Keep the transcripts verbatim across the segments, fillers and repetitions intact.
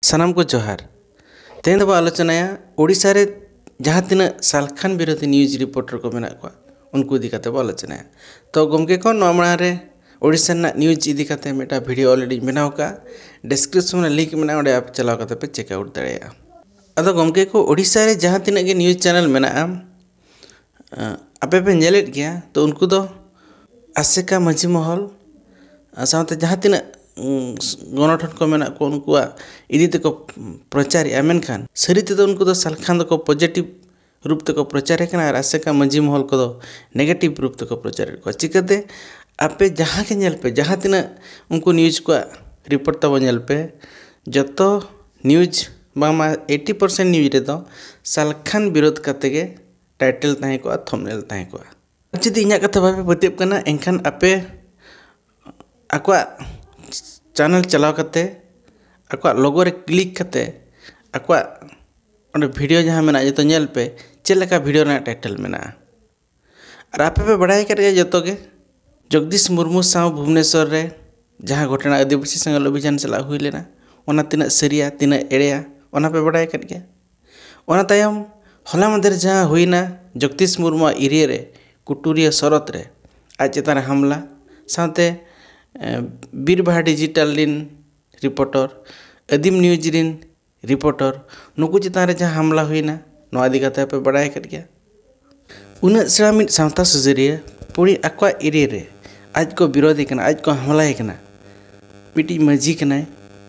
ᱥᱟᱱᱟᱢ ᱠᱚ ᱡᱚᱦᱟᱨ᱾ ᱛᱮᱦᱮᱧ ᱫᱚᱵᱚ ᱟᱞᱳᱪᱚᱱᱟᱭᱟ ᱳᱰᱤᱥᱟ ᱨᱮ ᱡᱟᱦᱟᱸ ᱛᱤᱱᱟᱹᱜ ᱥᱟᱞᱠᱷᱟᱱ ᱵᱤᱨᱳᱫᱷᱤ ᱱᱤᱭᱩᱡᱽ ᱨᱤᱯᱳᱨᱴᱟᱨ ᱠᱚ ᱢᱮᱱᱟᱜ ᱠᱚᱣᱟ, ᱩᱱᱠᱩ ᱤᱫᱤ ᱠᱟᱛᱮ ᱵᱚ ᱟᱞᱳᱪᱚᱱᱟᱭᱟ᱾ ᱛᱚ ᱜᱚᱢᱠᱮ ᱠᱚ, ᱱᱚᱣᱟ ᱢᱟᱲᱟᱝ ᱨᱮ ᱳᱰᱤᱥᱟ ᱨᱮᱱᱟᱜ ᱱᱤᱭᱩᱡᱽ ᱤᱫᱤ ᱠᱟᱛᱮ ᱢᱤᱫᱴᱟᱝ ᱵᱷᱤᱰᱤᱭᱳ ᱚᱞᱨᱮᱰᱤᱧ ᱵᱮᱱᱟᱣ ᱟᱠᱟᱫᱼᱟ᱾ ᱰᱤᱥᱠᱨᱤᱯᱥᱚᱱ ᱨᱮ ᱞᱤᱝᱠ ᱢᱮᱱᱟᱜᱼᱟ, ᱚᱸᱰᱮ ᱟᱯᱮ ᱪᱟᱞᱟᱣ ᱠᱟᱛᱮ ᱯᱮ ᱪᱮᱠ ᱟᱣᱩᱴ ᱫᱟᱲᱮᱭᱟᱜᱼᱟ᱾ ᱟᱫᱚ ᱜᱚᱢᱠᱮ ᱠᱚ, ᱳᱰᱤᱥᱟ ᱨᱮ ᱡᱟᱦᱟᱸ ᱛᱤᱱᱟᱹᱜ ᱜᱮ ᱱᱤᱭᱩᱡᱽ ᱪᱮᱱᱮᱞ ᱢᱮᱱᱟᱜᱼᱟ, ᱟᱯᱮ ᱯᱮ ᱧᱮᱞᱮᱫ ᱜᱮᱭᱟ, ᱛᱚ ᱩᱱᱠᱩ ᱫᱚ ᱟᱥᱮᱠᱟ ᱢᱟᱹᱡᱷᱤ ᱢᱚᱦᱚᱞ, ᱟᱨ ᱥᱟᱶᱛᱮ ᱡᱟᱦᱟᱸ ᱛᱤᱱᱟᱹᱜ, ᱩᱸ, ᱜᱚᱱᱚᱴᱷᱚᱱ ᱠᱚ ᱢᱮᱱᱟᱜ ᱠᱚ, ᱩᱱᱠᱩᱣᱟᱜ ᱤᱫᱤ ᱛᱮᱠᱚ ᱯᱨᱚᱪᱟᱨᱮᱜᱼᱟ᱾ ᱢᱮᱱᱠᱷᱟᱱ ᱥᱟᱹᱨᱤ ᱛᱮᱫᱚ ᱩᱱᱠᱩ ᱫᱚ ᱥᱟᱞᱠᱷᱟᱱ ᱫᱚᱠᱚ ᱯᱚᱡᱮᱴᱤᱵᱷ ᱨᱩᱯ ᱛᱮᱠᱚ ᱯᱨᱚᱪᱟᱨᱮ ᱠᱟᱱᱟ, ᱟᱨ ᱟᱥᱮᱠᱟ ᱢᱟᱹᱡᱷᱤ ᱢᱚᱦᱚᱞ ᱠᱚᱫᱚ ᱱᱮᱜᱮᱴᱤᱵᱷ ᱨᱩᱯ ᱛᱮᱠᱚ ᱯᱨᱚᱪᱟᱨᱮᱫ ᱠᱚᱣᱟ᱾ ᱪᱤᱠᱟᱹᱛᱮ? ᱟᱯᱮ ᱡᱟᱦᱟᱸ ᱜᱮ ᱧᱮᱞ ᱯᱮ, ᱡᱟᱦᱟᱸ ᱛᱤᱱᱟᱹᱜ ᱩᱱᱠᱩ ᱱᱤᱭᱩᱡᱽ ᱠᱚᱣᱟᱜ ᱨᱤᱯᱳᱨᱴ ᱛᱟᱵᱚ ᱧᱮᱞ ᱯᱮ, ᱡᱚᱛᱚ ᱱᱤᱭᱩᱡᱽ, ᱵᱟᱝᱢᱟ ᱮᱭᱤᱴᱤ ᱯᱟᱨᱥᱮᱱᱴ ᱱᱤᱭᱩᱡᱽ ᱨᱮᱫᱚ ᱥᱟᱞᱠᱷᱟᱱ ᱵᱤᱨᱳᱫᱷ ᱠᱟᱛᱮ ᱜᱮ ᱴᱟᱭᱴᱮᱞ ᱛᱟᱦᱮᱸ ᱠᱚᱜᱼᱟ, ᱛᱷᱚᱢᱵᱽᱱᱮᱞ ᱛᱟᱦᱮᱸ ᱠᱚᱜᱼᱟ᱾ ᱟᱨ ᱡᱩᱫᱤ ᱤᱧᱟᱹᱜ ᱠᱟᱛᱷᱟ ᱵᱟᱯᱮ ᱯᱟᱹᱛᱭᱟᱹᱜ ᱠᱟᱱᱟ, ᱮᱱᱠᱷᱟᱱ ᱟᱯᱮ ᱟᱠᱚᱣᱟᱜ ᱪᱮᱱᱮᱞ ᱪᱟᱞᱟᱣ ᱠᱟᱛᱮ ᱟᱠᱚᱣᱟᱜ ᱞᱳᱜᱳ ᱨᱮ ᱠᱞᱤᱠ ᱠᱟᱛᱮ ᱟᱠᱚᱣᱟᱜ ᱚᱸᱰᱮ ᱵᱷᱤᱰᱤᱭᱳ ᱡᱟᱦᱟᱸ ᱢᱮᱱᱟᱜᱼᱟ, ᱡᱚᱛᱚ ᱧᱮᱞ ᱯᱮ, ᱪᱮᱫ ᱞᱮᱠᱟ ᱵᱷᱤᱰᱤᱭᱳ ᱨᱮᱱᱟᱜ ᱴᱟᱭᱴᱮᱞ ᱢᱮᱱᱟᱜᱼᱟ᱾ ᱟᱨ ᱟᱯᱮ ᱯᱮ ᱵᱟᱲᱟᱭ ᱟᱠᱟᱫ ᱜᱮᱭᱟ ᱡᱚᱛᱚ ᱜᱮ, ᱡᱚᱜᱽᱫᱤᱥ ᱢᱩᱨᱢᱩ ᱥᱟᱶ ᱵᱷᱩᱵᱽᱱᱮᱥᱚᱨ ᱨᱮ ᱡᱟᱦᱟᱸ ᱜᱷᱚᱴᱚᱱᱟ ᱟᱹᱫᱤᱵᱟᱹᱥᱤ ᱥᱮᱸᱜᱮᱞ ᱚᱵᱷᱤᱡᱟᱱ ᱪᱟᱞᱟᱜ ᱦᱩᱭ ᱞᱮᱱᱟ, ᱚᱱᱟ ᱛᱤᱱᱟᱹᱜ ᱥᱟᱹᱨᱤᱭᱟ, ᱛᱤᱱᱟᱹᱜ ᱮᱲᱮᱭᱟ, ᱚᱱᱟ ᱯᱮ ᱵᱟᱲᱟᱭ ᱟᱠᱟᱫ ᱜᱮᱭᱟ᱾ ᱚᱱᱟ ᱛᱟᱭᱚᱢ ᱦᱚᱞᱟ ᱢᱟᱫᱷᱮᱨ ᱡᱟᱦᱟᱸ ᱦᱩᱭᱱᱟ, ᱡᱚᱜᱽᱫᱤᱥ ᱢᱩᱨᱢᱩᱣᱟᱜ ᱮᱨᱤᱭᱟ ᱨᱮ ᱠᱩᱴᱩᱨᱤᱭᱟᱹ ᱥᱚᱨᱚᱛ ᱨᱮ ᱟᱡ ᱪᱮᱛᱟᱱ ᱨᱮ ᱦᱟᱢᱞᱟ, ᱥᱟᱶᱛᱮ, ᱮ, ᱵᱤᱨᱵᱟᱦᱟ ᱰᱤᱡᱤᱴᱟᱞ ᱨᱤᱱ ᱨᱤᱯᱳᱨᱴᱚᱨ, ᱟᱹᱫᱤᱢ ᱱᱤᱭᱩᱡᱽ ᱨᱤᱱ ᱨᱤᱯᱳᱨᱴᱚᱨ, ᱱᱩᱠᱩ ᱪᱮᱛᱟᱱ ᱨᱮ ᱡᱟᱦᱟᱸ ᱦᱟᱢᱞᱟ ᱦᱩᱭᱱᱟ, ᱱᱚᱣᱟ ᱤᱫᱤ ᱠᱟᱛᱮ ᱯᱮ ᱵᱟᱲᱟᱭ ᱟᱠᱟᱫ ᱜᱮᱭᱟ᱾ ᱩᱱᱟᱹᱜ ᱥᱮᱬᱟ ᱢᱤᱫ ᱥᱟᱶᱛᱟ ᱥᱩᱥᱟᱹᱨᱤᱭᱟᱹ ᱯᱩᱲᱤ ᱟᱠᱚᱣᱟᱜ ᱮᱨᱤᱭᱟ ᱨᱮ ᱟᱡ ᱠᱚ ᱵᱤᱨᱳᱫᱷᱮ ᱠᱟᱱᱟ, ᱟᱡ ᱠᱚ ᱦᱟᱢᱞᱟᱭᱮ ᱠᱟᱱᱟ᱾ ᱢᱤᱫᱴᱤᱡ ᱢᱟᱹᱡᱷᱤ ᱠᱟᱱᱟᱭ,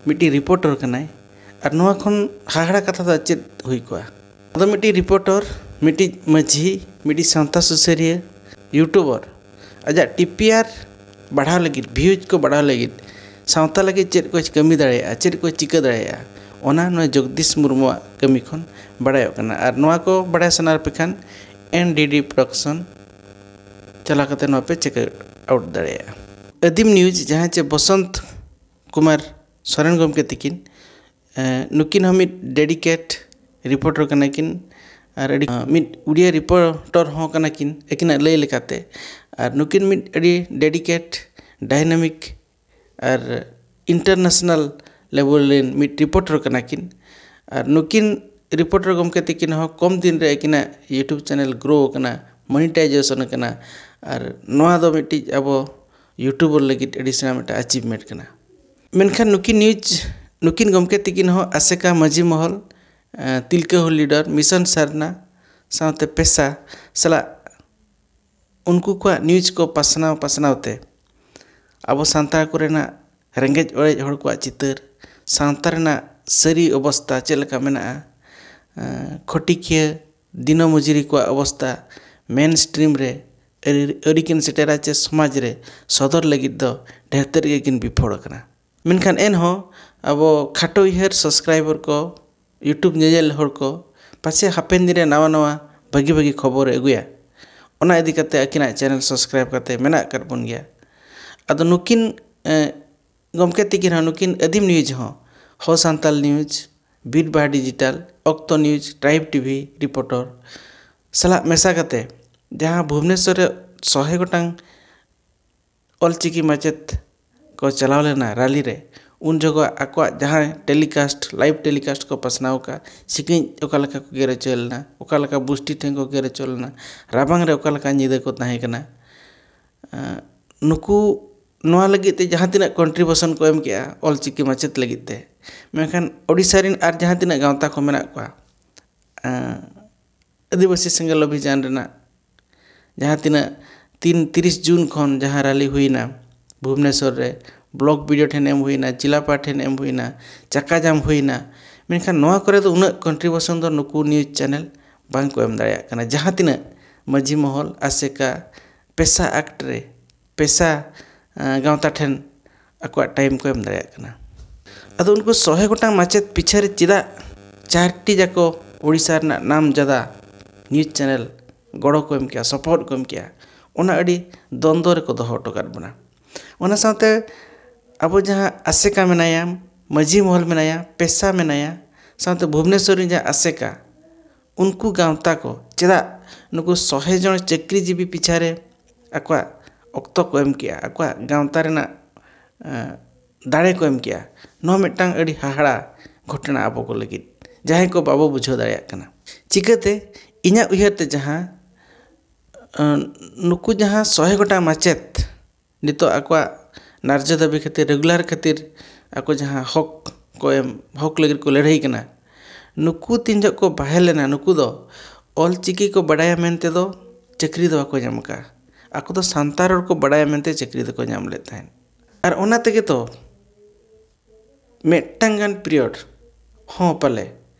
ᱢᱤᱫᱴᱤᱡ ᱨᱤᱯᱳᱨᱴᱚᱨ ᱠᱟᱱᱟᱭ, ᱟᱨ ᱱᱚᱣᱟ ᱠᱷᱚᱱ ᱦᱟᱦᱟᱲᱟ ᱠᱟᱛᱷᱟ ᱫᱚ ᱪᱮᱫ ᱦᱩᱭ ᱠᱚᱜᱼᱟ? ᱟᱫᱚ ᱢᱤᱫᱴᱤᱡ ᱨᱤᱯᱳᱨᱴᱚᱨ, ᱢᱤᱫᱴᱤᱡ ᱢᱟᱹᱡᱷᱤ, ᱢᱤᱫᱴᱤᱡ ᱥᱟᱶᱛᱟ ᱥᱩᱥᱟᱹᱨᱤᱭᱟᱹ, ᱭᱩᱴᱩᱵᱟᱨ ᱟᱡᱟᱜ ᱴᱤ ᱯᱤ ᱟᱨ ᱵᱟᱲᱦᱟᱣ ᱞᱟᱹᱜᱤᱫ, ᱵᱷᱤᱭᱩᱡᱽ ᱠᱚ ᱵᱟᱲᱦᱟᱣ ᱞᱟᱹᱜᱤᱫ ᱥᱟᱶᱛᱟ ᱞᱟᱹᱜᱤᱫ ᱪᱮᱫ ᱠᱚ ᱠᱟᱹᱢᱤ ᱫᱟᱲᱮᱭᱟᱜᱼᱟ, ᱪᱮᱫ ᱠᱚ ᱪᱤᱠᱟᱹ ᱫᱟᱲᱮᱭᱟᱜᱼᱟ, ᱚᱱᱟ ᱱᱚᱣᱟ ᱡᱚᱜᱽᱫᱤᱥ ᱢᱩᱨᱢᱩᱣᱟᱜ ᱠᱟᱹᱢᱤ ᱠᱷᱚᱱ ᱵᱟᱲᱟᱭᱚᱜ ᱠᱟᱱᱟ᱾ ᱟᱨ ᱱᱚᱣᱟ ᱠᱚ ᱵᱟᱲᱟᱭ ᱥᱟᱱᱟ ᱯᱮ ᱠᱷᱟᱱ, ᱮᱱ ᱰᱤ ᱰᱤ ᱯᱨᱚᱰᱟᱠᱥᱚᱱ ᱪᱟᱞᱟᱣ ᱠᱟᱛᱮ ᱱᱚᱣᱟ ᱯᱮ ᱪᱮᱠ ᱟᱣᱩᱴ ᱫᱟᱲᱮᱭᱟᱜᱼᱟ᱾ ᱟᱹᱫᱤᱢ ᱱᱤᱭᱩᱡᱽ, ᱡᱟᱦᱟᱸ ᱪᱮ ᱵᱚᱥᱚᱱᱛ ᱠᱩᱢᱟᱨ ᱥᱚᱨᱮᱱ ᱜᱚᱢᱠᱮ ᱛᱤᱠᱤᱱ, ᱮᱸ, ᱱᱩᱠᱤᱱ ᱦᱚᱸ ᱢᱤᱫ ᱰᱮᱰᱤᱠᱮᱴ ᱨᱤᱯᱳᱨᱴᱟᱨ ᱠᱟᱱᱟ ᱠᱤᱱ, ᱟᱨ ᱟᱹᱰᱤ, ᱢᱤᱫ ᱩᱲᱤᱭᱟ ᱨᱤᱯᱳᱨᱴᱟᱨ ᱦᱚᱸ ᱠᱟᱱᱟ ᱠᱤᱱ ᱟᱹᱠᱤᱱᱟᱜ ᱞᱟᱹᱭ ᱞᱮᱠᱟᱛᱮ᱾ ᱟᱨ ᱱᱩᱠᱤᱱ ᱢᱤᱫ ᱟᱹᱰᱤ ᱰᱮᱰᱤᱠᱮᱴ, ᱰᱟᱭᱱᱟᱢᱤᱠ ᱟᱨ ᱤᱱᱴᱟᱨᱱᱮᱥᱱᱟᱞ ᱞᱮᱵᱩᱞ ᱨᱮᱱ ᱢᱤᱫ ᱨᱤᱯᱳᱨᱴᱟᱨ ᱠᱟᱱᱟ ᱠᱤᱱ᱾ ᱟᱨ ᱱᱩᱠᱤᱱ ᱨᱤᱯᱳᱨᱴᱟᱨ ᱜᱚᱢᱠᱮ ᱛᱤᱠᱤᱱ ᱦᱚᱸ ᱠᱚᱢ ᱫᱤᱱ ᱨᱮ ᱟᱹᱠᱤᱱᱟᱜ YouTube ᱪᱮᱱᱮᱞ ᱜᱨᱳ ᱟᱠᱟᱱᱟ, ᱢᱚᱱᱤᱴᱟᱭᱡᱮᱥᱚᱱ ᱟᱠᱟᱱᱟ᱾ ᱟᱨ ᱱᱚᱣᱟ ᱫᱚ ᱢᱤᱫᱴᱤᱡ ᱟᱵᱚ ᱤᱭᱩᱴᱩᱵᱟᱨ ᱞᱟᱹᱜᱤᱫ ᱟᱹᱰᱤ ᱥᱮᱬᱟ ᱢᱤᱫᱴᱟᱝ ᱟᱪᱤᱵᱷᱢᱮᱱᱴ ᱠᱟᱱᱟ᱾ ᱢᱮᱱᱠᱷᱟᱱ ᱱᱩᱠᱤᱱ ᱱᱤᱭᱩᱡᱽ, ᱱᱩᱠᱤᱱ ᱜᱚᱢᱠᱮ ᱛᱤᱠᱤᱱ ᱦᱚᱸ ᱟᱥᱮᱠᱟ ᱢᱟᱹᱡᱷᱤ ᱢᱚᱦᱚᱞ, ᱛᱤᱞᱠᱟᱹ ᱦᱩᱞ ᱞᱤᱰᱟᱨ, ᱢᱤᱥᱚᱱ ᱥᱟᱨᱱᱟ ᱥᱟᱶᱛᱮ ᱯᱮᱥᱟ ᱥᱟᱞᱟᱜ ᱩᱱᱠᱩ ᱠᱚᱣᱟᱜ ᱱᱤᱭᱩᱡᱽ ᱠᱚ ᱯᱟᱥᱱᱟᱣ ᱯᱟᱥᱱᱟᱣ ᱛᱮ ᱟᱵᱚ ᱥᱟᱱᱛᱟᱲ ᱠᱚᱨᱮᱱᱟᱜ ᱨᱮᱸᱜᱮᱡ ᱚᱨᱮᱡ ᱦᱚᱲ ᱠᱚᱣᱟᱜ ᱪᱤᱛᱟᱹᱨ, ᱥᱟᱶᱛᱟ ᱨᱮᱱᱟᱜ ᱥᱟᱹᱨᱤ ᱚᱵᱚᱥᱛᱟ ᱪᱮᱫ ᱞᱮᱠᱟ ᱢᱮᱱᱟᱜᱼᱟ, ᱠᱷᱚᱴᱤᱠᱤᱭᱟᱹ ᱫᱤᱱᱚ ᱢᱚᱡᱩᱨᱤ ᱠᱚᱣᱟᱜ ᱚᱵᱚᱥᱛᱟ ᱢᱮᱱ ᱥᱴᱨᱤᱢ ᱨᱮ ᱟᱹᱨᱤ ᱟᱹᱨᱤ ᱠᱤᱱ ᱥᱮᱴᱮᱨᱟ ᱪᱮ ᱥᱚᱢᱟᱡᱽ ᱨᱮ ᱥᱚᱫᱚᱨ ᱞᱟᱹᱜᱤᱫ ᱫᱚ ᱰᱷᱮᱨ ᱛᱮᱫ ᱜᱮᱠᱤᱱ ᱵᱤᱯᱷᱚᱲ ᱟᱠᱟᱱᱟ᱾ ᱢᱮᱱᱠᱷᱟᱱ ᱮᱱᱦᱚᱸ ᱟᱵᱚ ᱠᱷᱟᱴᱚ ᱩᱭᱦᱟᱹᱨ ᱥᱟᱵᱥᱠᱨᱟᱭᱵᱟᱨ ᱠᱚ, YouTube ᱧᱮᱧᱮᱞ ᱦᱚᱲ ᱠᱚ, ᱯᱟᱪᱷᱮ ᱦᱟᱯᱮᱱ ᱫᱤᱱ ᱨᱮ ᱱᱟᱣᱟ ᱱᱟᱣᱟ ᱵᱷᱟᱹᱜᱤ ᱵᱷᱟᱹᱜᱤ ᱠᱷᱚᱵᱚᱨᱮ ᱟᱹᱜᱩᱭᱟ᱾ ᱚᱱᱟ ᱤᱫᱤ ᱠᱟᱛᱮ ᱟᱹᱠᱤᱱᱟᱜ ᱪᱮᱱᱮᱞ ᱥᱟᱵᱥᱠᱨᱟᱭᱤᱵ ᱠᱟᱛᱮ ᱢᱮᱱᱟᱜ ᱟᱠᱟᱫ ᱵᱚᱱ ᱜᱮᱭᱟ᱾ ᱟᱫᱚ ᱱᱩᱠᱤᱱ ᱜᱚᱢᱠᱮ ᱛᱤᱠᱤᱱ ᱦᱚᱸ ᱱᱩᱠᱤᱱ ᱟᱹᱫᱤᱢ ᱱᱤᱭᱩᱡᱽ ᱦᱚᱸ, ᱦᱚ ᱥᱟᱱᱛᱟᱞ ᱱᱤᱭᱩᱡᱽ, ᱵᱤᱨᱵᱟᱦᱟ ᱰᱤᱡᱤᱴᱟᱞ, ᱚᱠᱛᱚ ᱱᱤᱭᱩᱡᱽ, ᱴᱨᱟᱭᱤᱵᱽ ᱴᱤᱵᱷᱤ ᱨᱤᱯᱳᱨᱴᱚᱨ ᱥᱟᱞᱟᱜ ᱢᱮᱥᱟ ᱠᱟᱛᱮ ᱡᱟᱦᱟᱸ ᱵᱷᱩᱵᱽᱱᱮᱥᱚᱨ ᱨᱮ ᱥᱚᱦᱮ ᱜᱚᱴᱟᱝ ᱚᱞᱪᱤᱠᱤ ᱢᱟᱪᱮᱫ ᱠᱚ ᱪᱟᱞᱟᱣ ᱞᱮᱱᱟ ᱨᱟᱞᱤ ᱨᱮ, ᱩᱱ ᱡᱚᱠᱷᱚᱱ ᱟᱠᱚᱣᱟᱜ ᱡᱟᱦᱟᱸ ᱴᱮᱞᱤᱠᱟᱥᱴ, ᱞᱟᱭᱤᱵᱷ ᱴᱮᱞᱤᱠᱟᱥᱴ ᱠᱚ ᱯᱟᱥᱱᱟᱣ ᱟᱠᱟᱫ, ᱥᱤᱠᱲᱤᱡ ᱚᱠᱟ ᱞᱮᱠᱟ ᱠᱚ ᱜᱮᱨ ᱦᱚᱪᱚ ᱞᱮᱱᱟ, ᱚᱠᱟ ᱞᱮᱠᱟ ᱵᱩᱥᱴᱤ ᱴᱷᱮᱱ ᱠᱚ ᱜᱮᱨ ᱦᱚᱪᱚ ᱞᱮᱱᱟ, ᱨᱟᱵᱟᱝ ᱨᱮ ᱚᱠᱟ ᱞᱮᱠᱟ ᱧᱤᱫᱟᱹ ᱠᱚ ᱛᱟᱦᱮᱸ ᱠᱟᱱᱟ, ᱱᱩᱠᱩ ᱱᱚᱣᱟ ᱞᱟᱹᱜᱤᱫ ᱛᱮ ᱡᱟᱦᱟᱸ ᱛᱤᱱᱟᱹᱜ ᱠᱚᱱᱴᱨᱤᱵᱤᱭᱩᱥᱚᱱ ᱠᱚ ᱮᱢ ᱠᱮᱜᱼᱟ ᱚᱞᱪᱤᱠᱤ ᱢᱟᱪᱮᱫ ᱞᱟᱹᱜᱤᱫ ᱛᱮ, ᱢᱮᱱᱠᱷᱟᱱ ᱳᱰᱤᱥᱟ ᱨᱮᱱ ᱟᱨ ᱡᱟᱦᱟᱸ ᱛᱤᱱᱟᱹᱜ ᱜᱟᱶᱛᱟ ᱠᱚ ᱢᱮᱱᱟᱜ ᱠᱚᱣᱟ, ᱟᱹᱫᱤᱵᱟᱹᱥᱤ ᱥᱮᱸᱜᱮᱞ ᱚᱵᱷᱤᱡᱟᱱ ᱨᱮᱱᱟᱜ ᱡᱟᱦᱟᱸ ᱛᱤᱱᱟᱹᱜ ᱛᱤᱱ ᱛᱤᱨᱤᱥ ᱡᱩᱱ ᱠᱷᱚᱱ ᱡᱟᱦᱟᱸ ᱨᱟᱞᱤ ᱦᱩᱭᱱᱟ ᱵᱷᱩᱵᱽᱱᱮᱥᱚᱨ ᱨᱮ, ᱵᱞᱚᱠ ᱵᱤᱰᱤᱭᱳ ᱴᱷᱮᱱ ᱮᱢ ᱦᱩᱭᱱᱟ, ᱡᱮᱞᱟᱯᱟ ᱴᱷᱮᱱ ᱮᱢ ᱦᱩᱭᱱᱟ, ᱪᱟᱠᱟ ᱡᱟᱢ ᱦᱩᱭᱱᱟ, ᱢᱮᱱᱠᱷᱟᱱ ᱱᱚᱣᱟ ᱠᱚᱨᱮ ᱫᱚ ᱩᱱᱟᱹᱜ ᱠᱚᱱᱴᱨᱤᱵᱤᱭᱩᱥᱚᱱ ᱫᱚ ᱱᱩᱠᱩ ᱱᱤᱭᱩᱡᱽ ᱪᱮᱱᱮᱞ ᱵᱟᱝ ᱠᱚ ᱮᱢ ᱫᱟᱲᱮᱭᱟᱜ ᱠᱟᱱᱟ᱾ ᱡᱟᱦᱟᱸ ᱛᱤᱱᱟᱹᱜ ᱢᱟᱹᱡᱷᱤ ᱢᱚᱦᱚᱞ, ᱟᱥᱮᱠᱟ, ᱯᱮᱥᱟ ᱟᱠᱴ ᱨᱮ, ᱯᱮᱥᱟ ᱜᱟᱶᱛᱟ ᱴᱷᱮᱱ ᱟᱠᱚᱣᱟᱜ ᱴᱟᱭᱤᱢ ᱠᱚ ᱮᱢ ᱫᱟᱲᱮᱭᱟᱜ ᱠᱟᱱᱟ᱾ ᱟᱫᱚ ᱩᱱᱠᱩ ᱥᱚᱦᱮ ᱜᱚᱴᱟᱝ ᱢᱟᱪᱮᱫ ᱯᱤᱪᱷᱟᱹ ᱨᱮ ᱪᱮᱫᱟᱜ ᱪᱟᱨᱴᱤ ᱡᱟᱠᱚ ᱳᱰᱤᱥᱟ ᱨᱮᱱᱟᱜ ᱱᱟᱢ ᱡᱟᱫᱟ ᱱᱤᱭᱩᱡᱽ ᱪᱮᱱᱮᱞ ᱜᱚᱲᱚ ᱠᱚ ᱮᱢ ᱠᱮᱜᱼᱟ, ᱥᱟᱯᱳᱨᱴ ᱠᱚ ᱮᱢ ᱠᱮᱜᱼᱟ, ᱚᱱᱟ ᱟᱹᱰᱤ ᱫᱚᱱᱫᱚ ᱨᱮᱠᱚ ᱫᱚᱦᱚ ᱦᱚᱴᱚ ᱠᱟᱫ ᱵᱚᱱᱟ᱾ ᱚᱱᱟ ᱥᱟᱶᱛᱮ ᱟᱵᱚ ᱡᱟᱦᱟᱸ ᱟᱥᱮᱠᱟ ᱢᱮᱱᱟᱭᱟ, ᱢᱟᱹᱡᱷᱤ ᱢᱚᱦᱚᱞ ᱢᱮᱱᱟᱭᱟ, ᱯᱮᱥᱟ ᱢᱮᱱᱟᱭᱟ, ᱥᱟᱶᱛᱮ ᱵᱷᱩᱵᱽᱱᱮᱥᱚᱨ ᱨᱮᱱ ᱡᱟᱦᱟᱸ ᱟᱥᱮᱠᱟ, ᱩᱱᱠᱩ ᱜᱟᱶᱛᱟ ᱠᱚ ᱪᱮᱫᱟᱜ ᱱᱩᱠᱩ ᱥᱚᱦᱮ ᱡᱚᱱ ᱪᱟᱹᱠᱨᱤᱡᱤᱵᱤ ᱯᱤᱪᱷᱟ ᱨᱮ ᱟᱠᱚᱣᱟᱜ ᱚᱠᱛᱚ ᱠᱚ ᱮᱢ ᱠᱮᱜᱼᱟ, ᱟᱠᱚᱣᱟᱜ ᱜᱟᱶᱛᱟ ᱨᱮᱱᱟᱜ ᱫᱟᱲᱮ ᱠᱚ ᱮᱢ ᱠᱮᱜᱼᱟ᱾ ᱱᱚᱣᱟ ᱢᱤᱫᱴᱟᱝ ᱟᱹᱰᱤ ᱦᱟᱦᱟᱲᱟ ᱜᱷᱚᱴᱚᱱᱟ ᱟᱵᱚ ᱠᱚ ᱞᱟᱹᱜᱤᱫ, ᱡᱟᱦᱟᱸᱭ ᱠᱚ ᱵᱟᱵᱚ ᱵᱩᱡᱷᱟᱹᱣ ᱫᱟᱲᱮᱭᱟᱜ ᱠᱟᱱᱟ᱾ ᱪᱤᱠᱟᱹᱛᱮ? ᱤᱧᱟᱹᱜ ᱩᱭᱦᱟᱹᱨ ᱛᱮ ᱡᱟᱦᱟᱸ, ᱟᱸ, ᱱᱩᱠᱩ ᱡᱟᱦᱟᱸ ᱥᱚᱦᱮ ᱜᱚᱴᱟᱝ ᱢᱟᱪᱮᱫ ᱱᱤᱛᱚᱜ ᱟᱠᱚᱣᱟᱜ ᱱᱟᱨᱡᱚ ᱫᱟᱹᱵᱤ ᱠᱷᱟᱹᱛᱤᱨ, ᱨᱮᱜᱩᱞᱟᱨ ᱠᱷᱟᱹᱛᱤᱨ ᱟᱠᱚ ᱡᱟᱦᱟᱸ ᱦᱚᱠ ᱠᱚ ᱮᱢ, ᱦᱚᱠ ᱞᱟᱹᱜᱤᱫ ᱠᱚ ᱞᱟᱹᱲᱦᱟᱹᱭ ᱠᱟᱱᱟ, ᱱᱩᱠᱩ ᱛᱤᱱ ᱡᱚᱦᱚᱜ ᱠᱚ ᱵᱟᱦᱮᱞ ᱞᱮᱱᱟ, ᱱᱩᱠᱩ ᱫᱚ ᱚᱞ ᱪᱤᱠᱤ ᱠᱚ ᱵᱟᱰᱟᱭᱟ ᱢᱮᱱᱛᱮ ᱫᱚ ᱪᱟᱹᱠᱨᱤ ᱫᱚ ᱵᱟᱠᱚ ᱧᱟᱢ ᱟᱠᱟᱫᱼᱟ᱾ ᱟᱠᱚ ᱫᱚ ᱥᱟᱱᱛᱟᱲ ᱨᱚᱲ ᱠᱚ ᱵᱟᱰᱟᱭᱟ ᱢᱮᱱᱛᱮ ᱪᱟᱹᱠᱨᱤ ᱫᱚᱠᱚ ᱧᱟᱢ ᱞᱮᱫ ᱛᱟᱦᱮᱸᱫ᱾ ᱟᱨ ᱚᱱᱟ ᱛᱮᱜᱮ ᱛᱚ ᱢᱤᱫᱴᱟᱝ ᱜᱟᱱ ᱯᱤᱨᱤᱭᱚᱰ ᱦᱚᱸ ᱯᱟᱞᱮ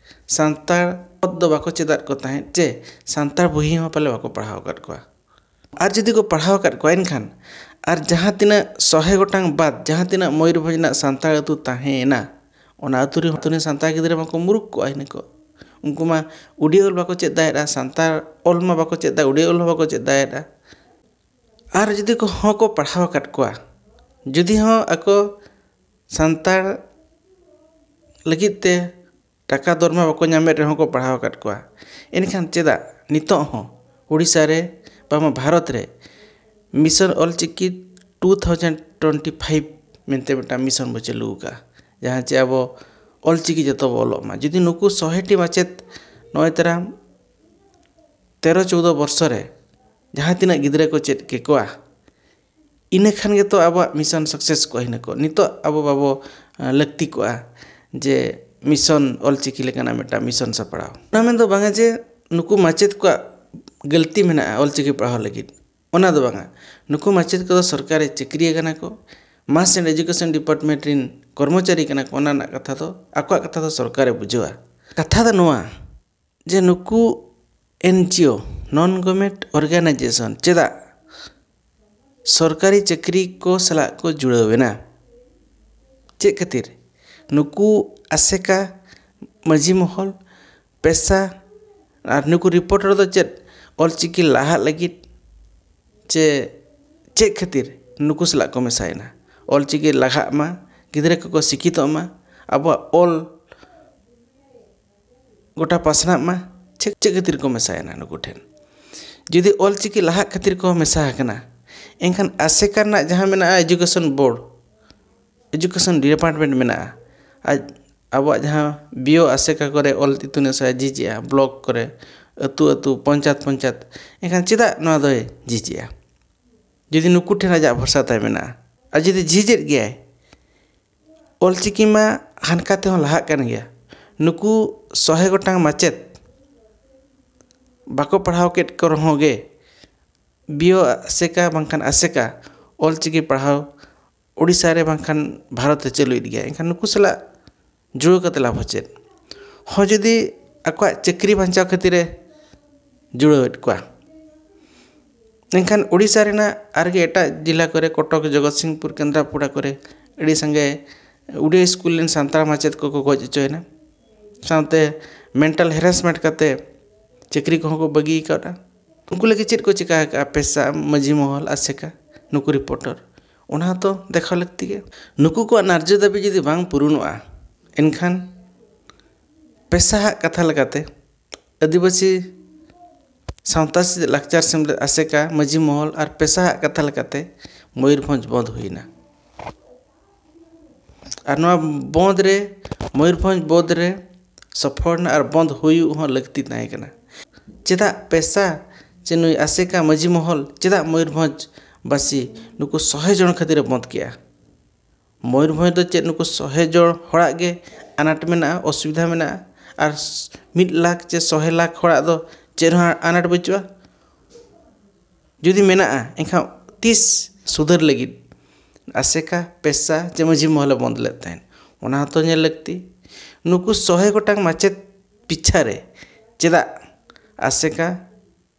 ᱥᱟᱱᱛᱟᱲ ᱚᱛ ᱫᱚ ᱵᱟᱠᱚ ᱪᱮᱫᱟᱜ ᱠᱚ ᱛᱟᱦᱮᱸᱫ, ᱪᱮ ᱥᱟᱱᱛᱟᱲ ᱵᱚᱦᱤ ᱦᱚᱸ ᱯᱟᱞᱮ ᱵᱟᱠᱚ ᱯᱟᱲᱦᱟᱣ ᱟᱠᱟᱫ ᱠᱚᱣᱟ᱾ ᱟᱨ ᱡᱩᱫᱤ ᱠᱚ ᱯᱟᱲᱦᱟᱣ ᱟᱠᱟᱫ ᱠᱚᱣᱟ, ᱮᱱᱠᱷᱟᱱ ᱟᱨ ᱡᱟᱦᱟᱸ ᱛᱤᱱᱟᱹᱜ ᱥᱚᱦᱮ ᱜᱚᱴᱟᱝ ᱵᱟᱫ ᱡᱟᱦᱟᱸ ᱛᱤᱱᱟᱹᱜ ᱢᱚᱭᱩᱨᱵᱷᱚᱸᱡᱽ ᱨᱮᱱᱟᱜ ᱥᱟᱱᱛᱟᱲ ᱟᱹᱛᱩ ᱛᱟᱦᱮᱸᱭᱮᱱᱟ, ᱚᱱᱟ ᱟᱹᱛᱩ ᱨᱮ ᱦᱚᱸ ᱥᱟᱱᱛᱟᱲ ᱜᱤᱫᱽᱨᱟᱹ ᱢᱟᱠᱚ ᱢᱩᱨᱩᱠ ᱠᱚᱜᱼᱟ ᱦᱤᱱᱟᱹ ᱠᱚ᱾ ᱩᱱᱠᱩ ᱢᱟ ᱩᱰᱤᱭᱟ ᱚᱞ ᱵᱟᱠᱚ ᱪᱮᱫ ᱫᱟᱲᱮᱭᱟᱜᱼᱟ, ᱥᱟᱱᱛᱟᱲ ᱚᱞ ᱢᱟ ᱵᱟᱠᱚ ᱪᱮᱫ ᱫᱟ, ᱩᱰᱤᱭᱟ ᱚᱞ ᱦᱚᱸ ᱵᱟᱠᱚ ᱪᱮᱫ ᱫᱟᱲᱮᱭᱟᱜᱼᱟ᱾ ᱟᱨ ᱡᱩᱫᱤ ᱠᱚ ᱦᱚᱸ ᱠᱚ ᱯᱟᱲᱦᱟᱣ ᱟᱠᱟᱫ ᱠᱚᱣᱟ, ᱡᱩᱫᱤ ᱦᱚᱸ ᱟᱠᱚ ᱥᱟᱱᱛᱟᱲ ᱞᱟᱹᱜᱤᱫ ᱛᱮ ᱴᱟᱠᱟ ᱫᱚᱨᱢᱟ ᱵᱟᱠᱚ ᱧᱟᱢᱮᱫ ᱨᱮᱦᱚᱸ ᱠᱚ ᱯᱟᱲᱦᱟᱣ ᱟᱠᱟᱫ ᱠᱚᱣᱟ, ᱮᱱᱠᱷᱟᱱ ᱪᱮᱫᱟᱜ ᱱᱤᱛᱚᱜ ᱦᱚᱸ ᱩᱲᱤᱥᱥᱟ ᱨᱮ, ᱵᱟᱝᱢᱟ ᱵᱷᱟᱨᱚᱛ ᱨᱮ mission Ol Chiki two thousand twenty five ᱢᱮᱱᱛᱮ ᱢᱤᱫᱴᱟᱝ ᱢᱤᱥᱚᱱ ᱵᱚ ᱪᱟᱹᱞᱩ ᱟᱠᱟᱫᱼᱟ, ᱡᱟᱦᱟᱸ ᱪᱮ ᱟᱵᱚ ᱚᱞᱪᱤᱠᱤ ᱡᱚᱛᱚ ᱵᱚ ᱚᱞᱚᱜ ᱢᱟ? ᱡᱩᱫᱤ ᱱᱩᱠᱩ ᱥᱚᱦᱮᱴᱤ ᱢᱟᱪᱮᱫ ᱱᱚᱜᱼᱚᱭ ᱛᱟᱨᱟ ᱛᱮᱨᱚ ᱪᱳᱣᱫᱚ ᱵᱚᱨᱥᱚ ᱨᱮ ᱡᱟᱦᱟᱸ ᱛᱤᱱᱟᱹᱜ ᱜᱤᱫᱽᱨᱟᱹ ᱠᱚ ᱪᱮᱫ ᱠᱮᱠᱚᱣᱟ, ᱤᱱᱟᱹ ᱠᱷᱟᱱ ᱜᱮᱛᱚ ᱟᱵᱚᱣᱟᱜ ᱢᱤᱥᱚᱱ ᱥᱟᱠᱥᱮᱥ ᱠᱚᱜᱼᱟ᱾ ᱦᱤᱱᱟᱹ ᱠᱚ ᱱᱤᱛᱚᱜ ᱟᱵᱚ ᱵᱟᱵᱚ, ᱟᱸ, ᱞᱟᱹᱠᱛᱤ ᱠᱚᱜᱼᱟ ᱡᱮ ᱢᱤᱥᱚᱱ ᱚᱞᱪᱤᱠᱤ ᱞᱮᱠᱟᱱᱟᱜ ᱢᱤᱫᱴᱟᱝ ᱢᱤᱥᱚᱱ ᱥᱟᱯᱲᱟᱣ᱾ ᱚᱱᱟ ᱢᱮᱱᱫᱚ ᱵᱟᱝᱟ ᱡᱮ ᱱᱩᱠᱩ ᱢᱟᱪᱮᱫ ᱠᱚᱣᱟᱜ ᱜᱟᱹᱞᱛᱤ ᱢᱮᱱᱟᱜᱼᱟ ᱚᱞᱪᱤᱠᱤ ᱯᱟᱲᱦᱟᱣ ᱞᱟᱹᱜᱤᱫ, ᱚᱱᱟ ᱫᱚ ᱵᱟᱝᱟ᱾ ᱱᱩᱠᱩ ᱢᱟᱪᱮᱫ ᱠᱚᱫᱚ ᱥᱚᱨᱠᱟᱨᱤ ᱪᱟᱹᱠᱨᱤᱭᱟ ᱠᱟᱱᱟ ᱠᱚ, ᱢᱟᱥ ᱮᱱᱰ ᱮᱡᱩᱠᱮᱥᱚᱱ ᱰᱤᱯᱟᱨᱴᱢᱮᱱᱴ ᱨᱮᱱ ᱠᱚᱨᱢᱚᱪᱟᱨᱤ ᱠᱟᱱᱟ ᱠᱚ᱾ ᱚᱱᱟ ᱨᱮᱱᱟᱜ ᱠᱟᱛᱷᱟ ᱫᱚ, ᱟᱠᱚᱣᱟᱜ ᱠᱟᱛᱷᱟ ᱫᱚ ᱥᱚᱨᱠᱟᱨᱮ ᱵᱩᱡᱷᱟᱹᱣᱟ᱾ ᱠᱟᱛᱷᱟ ᱫᱚ ᱱᱚᱣᱟ, ᱡᱮ ᱱᱩᱠᱩ ᱮᱱ ᱡᱤ ᱳ, ᱱᱚᱱ ᱜᱚᱵᱷᱚᱨᱱᱢᱮᱱᱴ ᱚᱨᱜᱟᱱᱟᱭᱡᱮᱥᱚᱱ, ᱪᱮᱫᱟᱜ ᱥᱚᱨᱠᱟᱨᱤ ᱪᱟᱹᱠᱨᱤ ᱠᱚ ᱥᱟᱞᱟᱜ ᱠᱚ ᱡᱩᱲᱟᱹᱣ ᱮᱱᱟ? ᱪᱮᱫ ᱠᱷᱟᱹᱛᱤᱨ? ᱱᱩᱠᱩ ᱟᱥᱮᱠᱟ, ᱢᱟᱹᱡᱷᱤ ᱢᱚᱦᱚᱞ, ᱯᱮᱥᱟ ᱟᱨ ᱱᱩᱠᱩ ᱨᱤᱯᱳᱨᱴᱟᱨ ᱫᱚ ᱪᱮᱫ ᱚᱞᱪᱤᱠᱤ ᱞᱟᱦᱟᱜ ᱞᱟᱹᱜᱤᱫ ᱪᱮ ᱪᱮᱫ ᱠᱷᱟᱹᱛᱤᱨ ᱱᱩᱠᱩ ᱥᱟᱞᱟᱜ ᱠᱚ ᱢᱮᱥᱟᱭᱮᱱᱟ? ᱚᱞᱪᱤᱠᱤ ᱞᱟᱦᱟᱜ ᱢᱟ, ᱜᱤᱫᱽᱨᱟᱹ ᱠᱚᱠᱚ ᱥᱤᱠᱠᱷᱤᱛᱚᱜ ᱢᱟ, ᱟᱵᱚᱣᱟᱜ ᱚᱞ ᱜᱚᱴᱟ ᱯᱟᱥᱱᱟᱜ ᱢᱟ᱾ ᱪᱮᱫ, ᱪᱮᱫ ᱠᱷᱟᱹᱛᱤᱨ ᱠᱚ ᱢᱮᱥᱟᱭᱮᱱᱟ ᱱᱩᱠᱩ ᱴᱷᱮᱱ? ᱡᱩᱫᱤ ᱚᱞᱪᱤᱠᱤ ᱞᱟᱦᱟᱜ ᱠᱷᱟᱹᱛᱤᱨ ᱠᱚ ᱢᱮᱥᱟ ᱟᱠᱟᱱᱟ, ᱮᱱᱠᱷᱟᱱ ᱟᱥᱮᱠᱟ ᱨᱮᱱᱟᱜ ᱡᱟᱦᱟᱸ ᱢᱮᱱᱟᱜᱼᱟ ᱮᱡᱩᱠᱮᱥᱚᱱ ᱵᱳᱨᱰ, ᱮᱰᱩᱠᱮᱥᱚᱱ ᱰᱤᱯᱟᱨᱴᱢᱮᱱᱴ ᱢᱮᱱᱟᱜᱼᱟ, ᱟᱡ ᱟᱵᱚᱣᱟᱜ ᱡᱟᱦᱟᱸ ᱵᱤᱭᱳ ᱟᱥᱮᱠᱟ ᱠᱚᱨᱮ ᱚᱞ ᱤᱛᱩᱱ ᱟᱥᱲᱟ ᱡᱷᱤᱡᱮᱜᱼᱟ, ᱵᱞᱚᱠ ᱠᱚᱨᱮ, ᱟᱹᱛᱩ ᱟᱹᱛᱩ, ᱯᱚᱧᱪᱟᱭᱮᱛ ᱯᱚᱧᱪᱟᱭᱮᱛ, ᱮᱱᱠᱷᱟᱱ ᱪᱮᱫᱟᱜ ᱱᱚᱣᱟ ᱫᱚᱭ ᱡᱷᱤᱡᱮᱜᱼᱟ? ᱡᱩᱫᱤ ᱱᱩᱠᱩ ᱴᱷᱮᱱ ᱟᱡᱟᱜ ᱵᱷᱚᱨᱥᱟ ᱛᱟᱭ ᱢᱮᱱᱟᱜᱼᱟ, ᱟᱨ ᱡᱩᱫᱤ ᱡᱷᱤᱡᱮᱫ ᱜᱮᱭᱟᱭ, ᱚᱞᱪᱤᱠᱤ ᱢᱟ ᱦᱟᱱᱠᱟ ᱛᱮᱦᱚᱸ ᱞᱟᱦᱟᱜ ᱠᱟᱱ ᱜᱮᱭᱟ᱾ ᱱᱩᱠᱩ ᱥᱚᱦᱮ ᱜᱚᱴᱟᱝ ᱢᱟᱪᱮᱫ ᱵᱟᱠᱚ ᱯᱟᱲᱦᱟᱣ ᱠᱮᱫ ᱠᱚ ᱨᱮᱦᱚᱸ ᱜᱮ, ᱵᱤᱭᱳ ᱟᱥᱮᱠᱟ ᱵᱟᱝᱠᱷᱟᱱ ᱟᱥᱮᱠᱟ ᱚᱞᱪᱤᱠᱤ ᱯᱟᱲᱦᱟᱣ ᱳᱰᱤᱥᱟ ᱨᱮ ᱵᱟᱝᱠᱷᱟᱱ ᱵᱷᱟᱨᱚᱛ ᱨᱮ ᱪᱟᱹᱞᱩᱭᱮᱫ ᱜᱮᱭᱟ᱾ ᱮᱱᱠᱷᱟᱱ ᱱᱩᱠᱩ ᱥᱟᱞᱟᱜ ᱡᱩᱲᱟᱹᱣ ᱠᱟᱛᱮ ᱞᱟᱵᱷ ᱦᱚᱸ ᱪᱮᱫ? ᱦᱚᱸ ᱡᱩᱫᱤ ᱟᱠᱚᱣᱟᱜ ᱪᱟᱹᱠᱨᱤ ᱵᱟᱧᱪᱟᱣ ᱠᱷᱟᱹᱛᱤᱨ ᱮ ᱡᱩᱲᱟᱹᱣᱮᱫ ᱠᱚᱣᱟ, ᱮᱱᱠᱷᱟᱱ ᱳᱰᱤᱥᱟ ᱨᱮᱱᱟᱜ ᱟᱨᱜᱮ ᱮᱴᱟᱜ ᱡᱮᱞᱟ ᱠᱚᱨᱮ, ᱠᱚᱴᱚᱠ, ᱡᱚᱜᱚᱛ ᱥᱤᱝᱯᱩᱨ, ᱠᱮᱱᱫᱨᱟᱯᱟᱲᱟ ᱠᱚᱨᱮ ᱟᱹᱰᱤ ᱥᱟᱸᱜᱮ ᱩᱰᱤᱭᱟ ᱥᱠᱩᱞ ᱨᱮᱱ ᱥᱟᱱᱛᱟᱲ ᱢᱟᱪᱮᱫ ᱠᱚᱠᱚ ᱜᱚᱡ ᱦᱚᱪᱚᱭᱮᱱᱟ᱾ ᱥᱟᱶᱛᱮ ᱢᱮᱱᱴᱟᱞ ᱦᱮᱨᱟᱥᱢᱮᱱᱴ ᱠᱟᱛᱮ ᱪᱟᱹᱠᱨᱤ ᱠᱚᱦᱚᱸ ᱠᱚ ᱵᱟᱹᱜᱤ ᱟᱠᱟᱫᱼᱟ᱾ ᱩᱱᱠᱩ ᱞᱟᱹᱜᱤᱫ ᱪᱮᱫ ᱠᱚ ᱪᱮᱠᱟ ᱟᱠᱟᱫᱼᱟ ᱯᱮᱥᱟ, ᱢᱟᱹᱡᱷᱤ ᱢᱚᱦᱚᱞ, ᱟᱥᱮᱠᱟ, ᱱᱩᱠᱩ ᱨᱤᱯᱳᱨᱴᱟᱨ? ᱚᱱᱟ ᱦᱚᱸᱛᱚ ᱫᱮᱠᱷᱟᱣ ᱞᱟᱹᱠᱛᱤ ᱜᱮ᱾ ᱱᱩᱠᱩ ᱠᱚᱣᱟᱜ ᱱᱟᱨᱡᱚ ᱫᱟᱹᱵᱤ ᱡᱩᱫᱤ ᱵᱟᱝ ᱯᱩᱨᱩᱱᱚᱜᱼᱟ, ᱮᱱᱠᱷᱟᱱ ᱯᱮᱥᱟ ᱦᱟᱜ ᱠᱟᱛᱷᱟ ᱞᱮᱠᱟᱛᱮ ᱟᱹᱫᱤᱵᱟᱹᱥᱤ ᱥᱟᱶᱛᱟ ᱥᱮᱪᱮᱫ ᱞᱟᱠᱪᱟᱨ ᱥᱮᱢᱞᱮᱫ ᱟᱥᱮᱠᱟ, ᱢᱟᱹᱡᱷᱤ ᱢᱚᱦᱚᱞ ᱟᱨ ᱯᱮᱥᱟ ᱦᱟᱜ ᱠᱟᱛᱷᱟ ᱞᱮᱠᱟᱛᱮ ᱢᱚᱭᱩᱨᱵᱷᱚᱸᱡᱽ ᱵᱚᱸᱫᱽ ᱦᱩᱭᱱᱟ᱾ ᱟᱨ ᱱᱚᱣᱟ ᱵᱚᱸᱫᱽ ᱨᱮ, ᱢᱚᱭᱩᱨᱵᱷᱚᱸᱡᱽ ᱵᱚᱸᱫᱽ ᱨᱮ ᱥᱚᱯᱷᱚᱞ ᱨᱮᱱᱟᱜ ᱟᱨ ᱵᱚᱸᱫᱽ ᱦᱩᱭᱩᱜ ᱦᱚᱸ ᱞᱟᱹᱠᱛᱤ ᱛᱟᱦᱮᱸ ᱠᱟᱱᱟ᱾ ᱪᱮᱫᱟᱜ ᱯᱮᱥᱟ ᱪᱮ ᱱᱩᱭ ᱟᱥᱮᱠᱟ ᱢᱟᱹᱡᱷᱤ ᱢᱚᱦᱚᱞ ᱪᱮᱫᱟᱜ ᱢᱚᱭᱩᱨᱵᱷᱚᱸᱡᱽ ᱵᱟᱹᱥᱤ ᱱᱩᱠᱩ ᱥᱚᱦᱮ ᱡᱚᱱ ᱠᱷᱟᱹᱛᱤᱨ ᱮ ᱵᱚᱸᱫᱽ ᱠᱮᱜᱼᱟ? ᱢᱚᱭᱩᱨᱵᱷᱚᱸᱡᱽ ᱫᱚ ᱪᱮᱫ ᱱᱩᱠᱩ ᱥᱚᱦᱮ ᱡᱚᱱ ᱦᱚᱲᱟᱜ ᱜᱮ ᱟᱱᱟᱴ ᱢᱮᱱᱟᱜᱼᱟ, ᱚᱥᱩᱵᱤᱫᱷᱟ ᱢᱮᱱᱟᱜᱼᱟ? ᱟᱨ ᱢᱤᱫ ᱞᱟᱠᱷ ᱪᱮ ᱥᱚᱦᱮ ᱞᱟᱠᱷ ᱦᱚᱲᱟᱜ ᱫᱚ ᱪᱮᱫ ᱦᱚᱸ ᱟᱱᱟᱴ ᱵᱟᱹᱪᱩᱜᱼᱟ? ᱡᱩᱫᱤ ᱢᱮᱱᱟᱜᱼᱟ, ᱮᱱᱠᱷᱟᱱ ᱛᱤᱥ ᱥᱩᱫᱷᱟᱹᱨ ᱞᱟᱹᱜᱤᱫ ᱟᱥᱮᱠᱟ, ᱯᱮᱥᱟ ᱪᱮ ᱢᱟᱹᱡᱷᱤ ᱢᱚᱦᱚᱞᱮ ᱵᱚᱸᱫᱽ ᱞᱮᱫ ᱛᱟᱦᱮᱸᱫ? ᱚᱱᱟ ᱦᱚᱸᱛᱚ ᱧᱮᱞ ᱞᱟᱹᱠᱛᱤ᱾ ᱱᱩᱠᱩ ᱥᱚᱦᱮ ᱜᱚᱴᱟᱝ ᱢᱟᱪᱮᱫ ᱯᱤᱪᱷᱟ ᱨᱮ ᱪᱮᱫᱟᱜ ᱟᱥᱮᱠᱟ,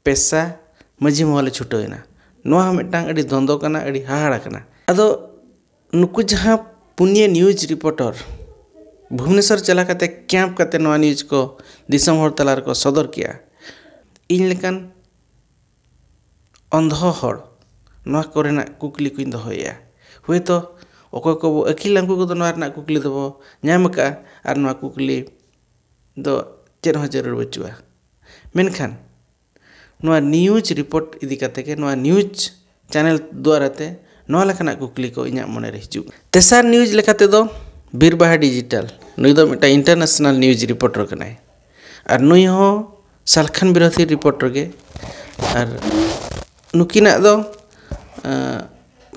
ᱯᱮᱥᱟ, ᱢᱟᱹᱡᱷᱤ ᱢᱚᱦᱚᱞᱮ ᱪᱷᱩᱴᱟᱹᱣ ᱮᱱᱟ? ᱱᱚᱣᱟ ᱦᱚᱸ ᱢᱤᱫᱴᱟᱝ ᱟᱹᱰᱤ ᱫᱚᱱᱫᱚ ᱠᱟᱱᱟ, ᱟᱹᱰᱤ ᱦᱟᱦᱟᱲᱟ ᱠᱟᱱᱟ᱾ ᱟᱫᱚ ᱱᱩᱠᱩ ᱡᱟᱦᱟᱸ ᱯᱩᱱᱭᱟᱹ ᱱᱤᱭᱩᱡᱽ ᱨᱤᱯᱳᱨᱴᱚᱨ ᱵᱷᱩᱵᱽᱱᱮᱥᱚᱨ ᱪᱟᱞᱟᱣ ᱠᱟᱛᱮ ᱠᱮᱢᱯ ᱠᱟᱛᱮ ᱱᱚᱣᱟ ᱱᱤᱭᱩᱡᱽ ᱠᱚ ᱫᱤᱥᱚᱢ ᱦᱚᱲ ᱛᱟᱞᱟ ᱨᱮᱠᱚ ᱥᱚᱫᱚᱨ ᱠᱮᱜᱼᱟ, ᱤᱧ ᱞᱮᱠᱟᱱ ᱚᱱᱫᱷᱚ ᱦᱚᱲ ᱱᱚᱣᱟ ᱠᱚᱨᱮᱱᱟᱜ ᱠᱩᱠᱞᱤ ᱠᱚᱧ ᱫᱚᱦᱚᱭᱮᱜᱼᱟ᱾ ᱦᱳᱭᱛᱳ ᱚᱠᱚᱭ ᱠᱚᱵᱚ ᱟᱹᱠᱤᱞ ᱟᱱ ᱠᱚᱫᱚ ᱱᱚᱣᱟ ᱨᱮᱱᱟᱜ ᱠᱩᱠᱞᱤ ᱫᱚᱵᱚ ᱧᱟᱢ ᱟᱠᱟᱫᱼᱟ ᱟᱨ ᱱᱚᱣᱟ ᱠᱩᱠᱞᱤ ᱫᱚ ᱪᱮᱫ ᱦᱚᱸ ᱡᱟᱹᱨᱩᱲ ᱵᱟᱹᱪᱩᱜᱼᱟ᱾ ᱢᱮᱱᱠᱷᱟᱱ ᱱᱚᱣᱟ ᱱᱤᱭᱩᱡᱽ ᱨᱤᱯᱳᱨᱴ ᱤᱫᱤ ᱠᱟᱛᱮ ᱜᱮ, ᱱᱚᱣᱟ ᱱᱤᱭᱩᱡᱽ ᱪᱮᱱᱮᱞ ᱫᱩᱣᱟᱨᱟ ᱛᱮ ᱱᱚᱣᱟ ᱞᱮᱠᱟᱱᱟᱜ ᱠᱩᱠᱞᱤ ᱠᱚ ᱤᱧᱟᱹᱜ ᱢᱚᱱᱮᱨᱮ ᱦᱤᱡᱩᱜ᱾ ᱛᱮᱥᱟᱨ ᱱᱤᱭᱩᱡᱽ ᱞᱮᱠᱟ ᱛᱮᱫᱚ ᱵᱤᱨᱵᱟᱦᱟ ᱰᱤᱡᱤᱴᱟᱞ, ᱱᱩᱭ ᱫᱚ ᱢᱤᱫᱴᱟᱝ ᱤᱱᱴᱟᱨᱱᱮᱥᱱᱟᱞ ᱱᱤᱭᱩᱡᱽ ᱨᱤᱯᱳᱨᱴᱟᱨ ᱠᱟᱱᱟᱭ᱾ ᱟᱨ ᱱᱩᱭ ᱦᱚᱸ ᱥᱟᱞᱠᱷᱟᱱ ᱵᱤᱨᱳᱫᱷᱤ ᱨᱤᱯᱳᱨᱴᱟᱨ ᱜᱮ᱾ ᱟᱨ ᱱᱩᱠᱤᱱᱟᱜ ᱫᱚ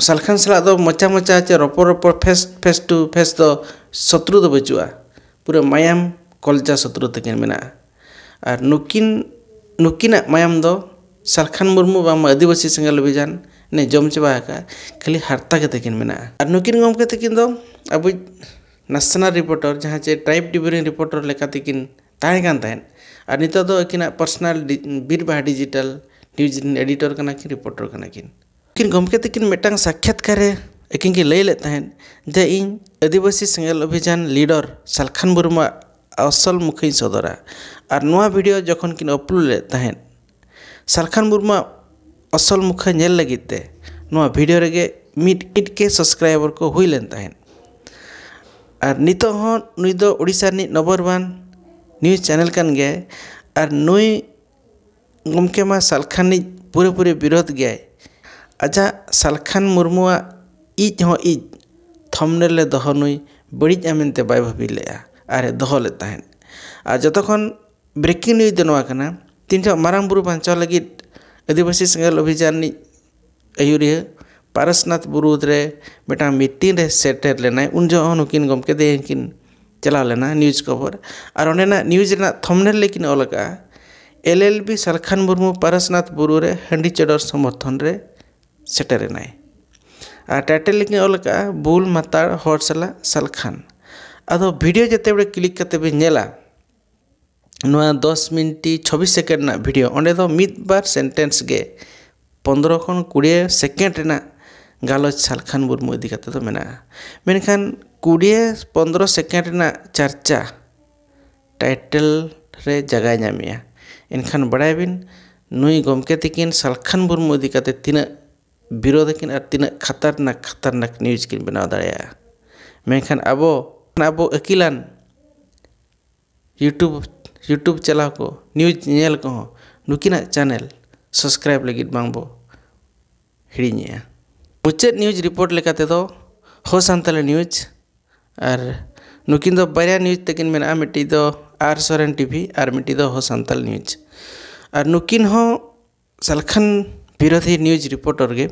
ᱥᱟᱞᱠᱷᱟᱱ ᱥᱟᱞᱟᱜ ᱫᱚ ᱢᱚᱪᱟ ᱢᱚᱪᱟ ᱪᱮ ᱨᱚᱯᱚᱲ ᱨᱚᱯᱚᱲ, ᱯᱷᱮᱥ ᱯᱷᱮᱥ ᱴᱩ ᱯᱷᱮᱥ ᱫᱚ ᱥᱚᱛᱨᱩ ᱫᱚ ᱵᱟᱹᱪᱩᱜᱼᱟ᱾ ᱯᱩᱨᱟᱹ ᱢᱟᱭᱟᱢ ᱠᱚᱞᱡᱟ ᱥᱚᱛᱨᱩ ᱛᱟᱹᱠᱤᱱ ᱢᱮᱱᱟᱜᱼᱟ᱾ ᱟᱨ ᱱᱩᱠᱤᱱ ᱱᱩᱠᱤᱱᱟᱜ ᱢᱟᱭᱟᱢ ᱫᱚ ᱥᱟᱞᱠᱷᱟᱱ ᱢᱩᱨᱢᱩ ᱵᱟᱝᱢᱟ ᱟᱹᱫᱤᱵᱟᱹᱥᱤ ᱥᱮᱸᱜᱮᱞ ᱚᱵᱷᱤᱡᱟᱱ ᱮ ᱡᱚᱢ ᱪᱟᱵᱟ ᱟᱠᱟᱫᱼᱟ, ᱠᱷᱟᱹᱞᱤ ᱦᱟᱨᱛᱟ ᱜᱮ ᱛᱟᱹᱠᱤᱱ ᱢᱮᱱᱟᱜᱼᱟ᱾ ᱟᱨ ᱱᱩᱠᱤᱱ ᱜᱚᱢᱠᱮ ᱛᱟᱹᱠᱤᱱ ᱫᱚ ᱟᱵᱚ ᱱᱟᱥᱱᱟᱞ ᱨᱤᱯᱳᱨᱴᱟᱨ, ᱡᱟᱦᱟᱸ ᱪᱮ ᱴᱨᱟᱭᱤᱵᱽ ᱰᱤᱵᱷᱟᱭᱤᱰ ᱨᱤᱯᱳᱨᱴᱟᱨ ᱞᱮᱠᱟ ᱛᱮᱠᱤᱱ ᱛᱟᱦᱮᱸ ᱠᱟᱱ ᱛᱟᱦᱮᱸᱫ, ᱟᱨ ᱱᱤᱛᱚᱜ ᱫᱚ ᱟᱹᱠᱤᱱᱟᱜ ᱯᱟᱨᱥᱚᱱᱟᱞ ᱰᱤ- ᱵᱤᱨᱵᱟᱦᱟ ᱰᱤᱡᱤᱴᱟᱞ ᱱᱤᱭᱩᱡᱽ ᱨᱮᱱ ᱮᱰᱤᱴᱚᱨ ᱠᱟᱱᱟ ᱠᱤᱱ, ᱨᱤᱯᱳᱨᱴᱟᱨ ᱠᱟᱱᱟ ᱠᱤᱱ᱾ ᱩᱱᱠᱤᱱ ᱜᱚᱢᱠᱮ ᱛᱟᱹᱠᱤᱱ ᱢᱤᱫᱴᱟᱝ ᱥᱟᱠᱠᱷᱟᱛᱠᱟᱨ ᱨᱮ ᱟᱹᱠᱤᱱ ᱠᱤᱱ ᱞᱟᱹᱭ ᱞᱮᱫ ᱛᱟᱦᱮᱸᱫ ᱡᱮ ᱤᱧ ᱟᱹᱫᱤᱵᱟᱹᱥᱤ ᱥᱮᱸᱜᱮᱞ ᱚᱵᱷᱤᱡᱟᱱ ᱞᱤᱰᱟᱨ ᱥᱟᱞᱠᱷᱟᱱ ᱢᱩᱨᱢᱩᱣᱟᱜ ᱟᱥᱚᱞ ᱢᱩᱠᱷᱟᱹᱧ ᱥᱚᱫᱚᱨᱟ᱾ ᱟᱨ ᱱᱚᱣᱟ ᱵᱷᱤᱰᱤᱭᱳ ᱡᱚᱠᱷᱚᱱ ᱠᱤᱱ ᱟᱯᱞᱳᱰ ᱞᱮᱫ ᱛᱟᱦᱮᱸᱫ, ᱥᱟᱞᱠᱷᱟᱱ ᱢᱩᱨᱢᱩᱣᱟᱜ ᱟᱥᱚᱞ ᱢᱩᱠᱷᱟᱹ ᱧᱮᱞ ᱞᱟᱹᱜᱤᱫ ᱛᱮ ᱱᱚᱣᱟ ᱵᱷᱤᱰᱤᱭᱳ ᱨᱮᱜᱮ ᱢᱤᱫ ᱢᱤᱫ ᱠᱮ ᱥᱟᱵᱥᱠᱨᱟᱭᱵᱟᱨ ᱠᱚ ᱦᱩᱭ ᱞᱮᱱ ᱛᱟᱦᱮᱸᱫ᱾ ᱟᱨ ᱱᱤᱛᱚᱜ ᱦᱚᱸ ᱱᱩᱭ ᱫᱚ ᱳᱰᱤᱥᱟ ᱨᱤᱱᱤᱡ ᱱᱚᱢᱵᱚᱨ ᱚᱣᱟᱱ ᱱᱤᱭᱩᱡᱽ ᱪᱮᱱᱮᱞ ᱠᱟᱱ ᱜᱮᱭᱟᱭ᱾ ᱟᱨ ᱱᱩᱭ ᱜᱚᱢᱠᱮ ᱢᱟ ᱥᱟᱞᱠᱷᱟᱱ ᱨᱤᱱᱤᱡ ᱯᱩᱨᱟᱹᱯᱩᱨᱤ ᱵᱤᱨᱳᱫᱷ ᱜᱮᱭᱟᱭ᱾ ᱟᱡᱟᱜ ᱥᱟᱞᱠᱷᱟᱱ ᱢᱩᱨᱢᱩᱣᱟᱜ ᱤᱡ ᱦᱚᱸ ᱤᱡ ᱛᱷᱚᱢᱱᱮᱞ ᱨᱮ ᱫᱚᱦᱚ ᱱᱩᱭ ᱵᱟᱹᱲᱤᱡᱼᱟ ᱢᱮᱱᱛᱮ ᱵᱟᱭ ᱵᱷᱟᱹᱵᱤ ᱞᱮᱫᱼᱟ, ᱟᱨ ᱮ ᱫᱚᱦᱚ ᱞᱮᱫ ᱛᱟᱦᱮᱸᱫ᱾ ᱟᱨ ᱡᱚᱛᱚ ᱠᱷᱚᱱ ᱵᱨᱮᱠᱤᱝ ᱱᱤᱭᱩᱡᱽ ᱫᱚ ᱱᱚᱣᱟ ᱠᱟᱱᱟ, ᱛᱤᱱ ᱡᱚᱦᱚᱜ ᱢᱟᱨᱟᱝ ᱵᱩᱨᱩ ᱵᱟᱧᱪᱟᱣ ᱞᱟᱹᱜᱤᱫ ᱟᱹᱫᱤᱵᱟᱹᱥᱤ ᱥᱮᱸᱜᱮᱞ ᱚᱵᱷᱤᱡᱟᱱ ᱨᱤᱱᱤᱡ ᱟᱹᱭᱩᱨᱤᱭᱟᱹ ᱯᱟᱨᱟᱥᱱᱟᱛᱷ ᱵᱩᱨᱩ ᱨᱮ ᱢᱤᱫᱴᱟᱝ ᱢᱤᱴᱤᱝ ᱨᱮ ᱥᱮᱴᱮᱨ ᱞᱮᱱᱟᱭ, ᱩᱱ ᱡᱚᱦᱚᱜ ᱦᱚᱸ ᱱᱩᱠᱤᱱ ᱜᱚᱢᱠᱮ ᱛᱟᱹᱠᱤᱱ ᱠᱤᱱ ᱪᱟᱞᱟᱣ ᱞᱮᱱᱟ ᱱᱤᱭᱩᱡᱽ ᱠᱷᱚᱵᱚᱨ᱾ ᱟᱨ ᱚᱸᱰᱮᱱᱟᱜ ᱱᱤᱭᱩᱡᱽ ᱨᱮᱱᱟᱜ ᱛᱷᱚᱢᱱᱮᱞ ᱨᱮᱠᱤᱱ ᱚᱞ ᱟᱠᱟᱫᱼᱟ, "L L B Salkhan Murmu Parasnath ᱵᱩᱨᱩ ᱨᱮ ᱦᱟᱺᱰᱤ ᱪᱚᱰᱚᱨ ᱥᱚᱢᱚᱨᱛᱷᱚᱱ ᱨᱮ ᱥᱮᱴᱮᱨ ᱮᱱᱟᱭ", ᱟᱨ ᱴᱟᱭᱴᱮᱞ ᱨᱮᱠᱤᱱ ᱚᱞ ᱟᱠᱟᱫᱼᱟ, "ᱵᱩᱞ ᱢᱟᱛᱟᱲ ᱦᱚᱲ ᱥᱟᱞᱟᱜ ᱥᱟᱞᱠᱷᱟᱱ᱾" ᱟᱫᱚ ᱵᱷᱤᱰᱤᱭᱳ ᱡᱮᱛᱮ ᱵᱮᱲᱮ ᱠᱞᱤᱠ ᱠᱟᱛᱮ ᱵᱤᱱ ᱧᱮᱞᱟ, ᱱᱚᱣᱟ ᱫᱚᱥ ᱢᱤᱱᱤᱴ ᱪᱷᱚᱵᱵᱤᱥ ᱥᱮᱠᱮᱱᱰ ᱨᱮᱱᱟᱜ ᱵᱷᱤᱰᱤᱭᱳ, ᱚᱸᱰᱮ ᱫᱚ ᱢᱤᱫ ᱵᱟᱨ ᱥᱮᱱᱴᱮᱱᱥ ᱜᱮ ᱯᱚᱱᱫᱽᱨᱚ ᱠᱷᱚᱱ ᱠᱩᱲᱤ ᱥᱮᱠᱮᱱᱰ ᱨᱮᱱᱟᱜ ᱜᱟᱞᱚᱪ ᱥᱟᱞᱠᱷᱟᱱ ᱢᱩᱨᱢᱩ ᱤᱫᱤ ᱠᱟᱛᱮ ᱫᱚ ᱢᱮᱱᱟᱜᱼᱟ᱾ ᱢᱮᱱᱠᱷᱟᱱ ᱠᱩᱲᱤ ᱯᱚᱱᱫᱽᱨᱚ ᱥᱮᱠᱮᱱᱰ ᱨᱮᱱᱟᱜ ᱪᱟᱨᱪᱟ ᱴᱟᱭᱴᱮᱞ ᱨᱮ ᱡᱟᱭᱜᱟᱭ ᱧᱟᱢᱮᱜᱼᱟ᱾ ᱮᱱᱠᱷᱟᱱ ᱵᱟᱲᱟᱭ ᱵᱤᱱ, ᱱᱩᱭ ᱜᱚᱢᱠᱮ ᱛᱟᱹᱠᱤᱱ ᱥᱟᱞᱠᱷᱟᱱ ᱢᱩᱨᱢᱩ ᱤᱫᱤ ᱠᱟᱛᱮ ᱛᱤᱱᱟᱹᱜ ᱵᱤᱨᱳᱫᱷ ᱟᱹᱠᱤᱱ ᱟᱨ ᱛᱤᱱᱟᱹᱜ ᱠᱷᱟᱛᱟᱨᱱᱟᱠ ᱠᱷᱟᱛᱟᱨᱱᱟᱠ ᱱᱤᱭᱩᱡᱽ ᱠᱤᱱ ᱵᱮᱱᱟᱣ ᱫᱟᱲᱮᱭᱟᱜᱼᱟ᱾ ᱢᱮᱱᱠᱷᱟᱱ ᱟᱵᱚ ᱟᱵᱚ ᱟᱹᱠᱤᱞᱟᱱ YouTube YouTube ᱪᱟᱞᱟᱣ ᱠᱚ, ᱱᱤᱭᱩᱡᱽ ᱧᱮᱞ ᱠᱚᱦᱚᱸ ᱱᱩᱠᱤᱱᱟᱜ ᱪᱮᱱᱮᱞ ᱥᱟᱵᱥᱠᱨᱟᱭᱤᱵ ᱞᱟᱹᱜᱤᱫ ᱵᱟᱝ ᱵᱚ ᱦᱤᱲᱤᱧᱮᱜᱼᱟ᱾ ᱢᱩᱪᱟᱹᱫ ᱱᱤᱭᱩᱡᱽ ᱨᱤᱯᱳᱨᱴ ᱞᱮᱠᱟ ᱛᱮᱫᱚ ᱦᱳ ᱥᱟᱱᱛᱟᱞᱤ ᱱᱤᱭᱩᱡᱽ, ᱟᱨ ᱱᱩᱠᱤᱱ ᱫᱚ ᱵᱟᱨᱭᱟ ᱱᱤᱭᱩᱡᱽ ᱛᱟᱹᱠᱤᱱ ᱢᱮᱱᱟᱜᱼᱟ, ᱢᱤᱫᱴᱤᱡ ᱫᱚ ᱟᱨ ᱥᱚᱨᱮᱱ ᱴᱤᱵᱷᱤ ᱟᱨ ᱢᱤᱫᱴᱤᱡ ᱫᱚ ᱦᱳ ᱥᱟᱱᱛᱟᱞ ᱱᱤᱭᱩᱡᱽ᱾ ᱟᱨ ᱱᱩᱠᱤᱱ ᱦᱚᱸ ᱥᱟᱞᱠᱷᱟᱱ ᱵᱤᱨᱳᱫᱷᱤ ᱱᱤᱭᱩᱡᱽ ᱨᱤᱯᱳᱨᱴᱚᱨ ᱜᱮ᱾